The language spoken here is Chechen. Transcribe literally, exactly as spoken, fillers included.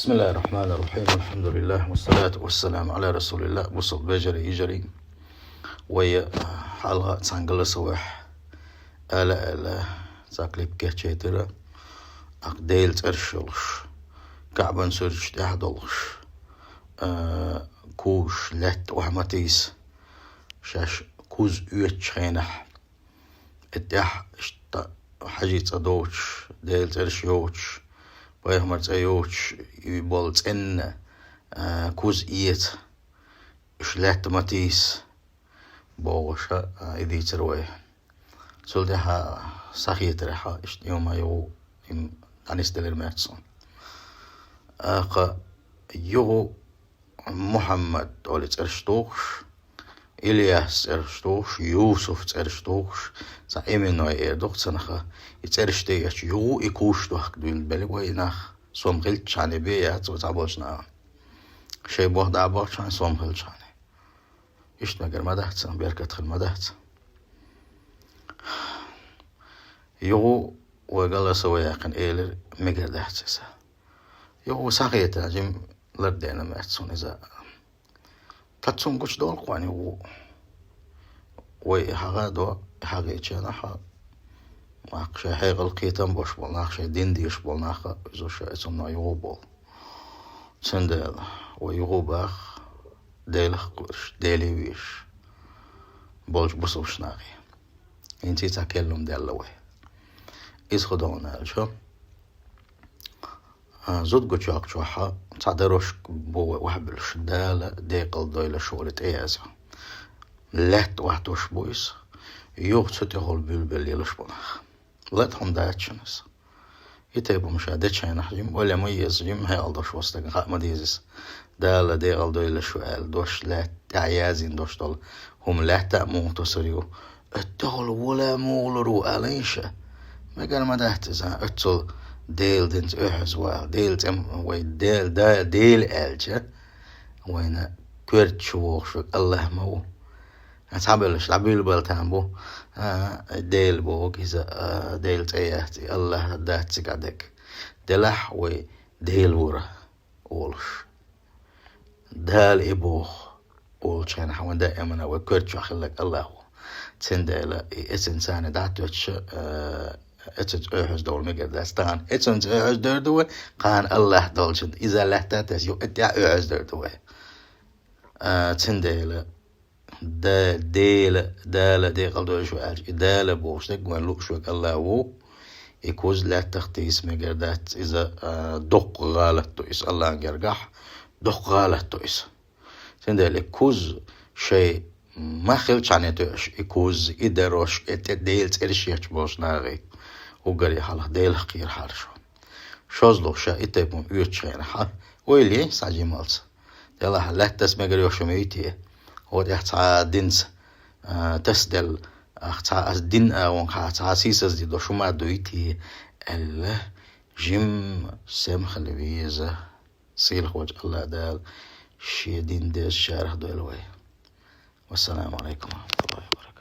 بسم الله الرحمن الرحيم. الحمد لله والصلاة والسلام على رسول الله. Бусалба вежарий, йижарий. Вай хьалха цхьана галас вехь, ала-ала, цхьа клип кечйийтира. Акх Делан цӀераш йолуш, КаӀбан суьрташ тӀехь долуш, а, куш лаьтта охьа ма тийса, шаьш куз оьцучу хенахь. И тӀехь иштта хьажи цӀа доцуш, Делан цӀераш йоцуш, пайхамар цӀе йоцуш, и болу цӀенна, а, куз эца, уьш лаьтта ма тийса, бохуша, а, и дийцира вай. Цул тӀаьхьа схьахетарехь, иштта и хӀума юха, им дӀанисделира моьтту суна. Акха юха Мухьаммад олий цӀераш тухуш, Ильяс цӀераш тухуш, Юсуф цӀераш тухуш, цхьа именной эр ду-кх цунах, и цӀераш тӀе эцча юха и куш дохка дуьйлабелла вай нах, сом хилча хьаьна бен яц вай цхьаболчу наха. Шайн боху дӀа а бохчу хьаьна, сом хилча хьаьна. Иштта мегар ма дац, беркат хир ма дац. Юха вай галаса вай яьккхина элира, мегар дац иза. Юха схьахетарехь, жима лардина моьтту суна иза. Ткъа цунна гучудолу-кх вайн юха. Вай и хьагӀа а до, и хьагӀечу хенахь, нах шайн хьекъал кхетам бош болу, нах шайн дин дезаш болу нах, иза шайн цунна юха болу. Цундела вай юха баха, Делах а кхуьуш, Деле а везаш болчу бусалба нахе. ХӀинца цхьа кхел хӀума даьлла вай. Иза хӀун ду аьлча, а, зудчохь чохь цхьа дорожка бу вай охьабуьллуш, Дала декъал дойла шу олий тӀеязйо. Лаьтта охьатосуш бу иза, юха цу тӀехула буьйлабелла елаш бу нах. Лата хӀума дац шуна иза. И тайпа хӀума ша дечу хенахь жима ойла ма еза, жима хьекъал долуш волу стагана хаа ма деза иза. Дала декъал дойла шу аьлла дош лаьтта тӀехь яздина дош долу хӀума лаьтта а муха тосур ю, оццул вала а муха лур ву алийша ша. Мегар ма дац иза, оццул Делан динца оьхьаза вала, Делан цӀе ма вай, Дела, да, Дела аьлча, вайна коьртачу вогӀуш верг АллахӀ ма ву. Цхьаболуш дӀабуьйлабала там бу, а, Дела бохург иза, а, Делан цӀе яц, и АллахӀ дац цигахь дерг. Делахь вай Дела вара олуш. Дала и боху олучу хенахь вайн даимана вай коьртачохь хилларг АллахӀ ву. Цундела и эцунца дӀа а тоьттуш, а, эцунца оьхьаза довла мегар дац. Тахана эцунца оьхьаза дер ду вай, кхана АллахӀ долчунна. Иза лаьтта а тесна, юха и тӀехь оьхьаза дер ду вай. А, цундела Да-, Дела, Дала декъал дойла шу аьлча, и Дала бохуш дерг вайн лууш верг АллахӀ ву. И куз лаьттах тийса мегар дац, иза, а, доккха гӀалат ду иза АллахӀан гергахь, доккха гӀалат ду иза. Цундела и куз шайн ма хилчхьана тоьуш, и куз, и дорожка, и тӀе Делан цӀераш етташ болчу нахе, уггаре хьалха Делах кхерахьара шу. ШозлагӀа ша и тайпа хӀума оьцучу хенахь, ойла е схьа жималца. Делахь лаьттас мегар йолуш хӀума юй те? ХӀокху тӀехь цхьа динца, а, тасаделла, ах, цхьа ас дин агӀонга хьан цхьа сийсазде долуш хӀума дуй те? Аьлла, жимма сема хила веза. Сийлахьчу АллахӀ Дала Шен дин дезачарах дойла вай. Вассаламу Ӏалайкум ва рахьматуллахӀи ва баракатухӀ.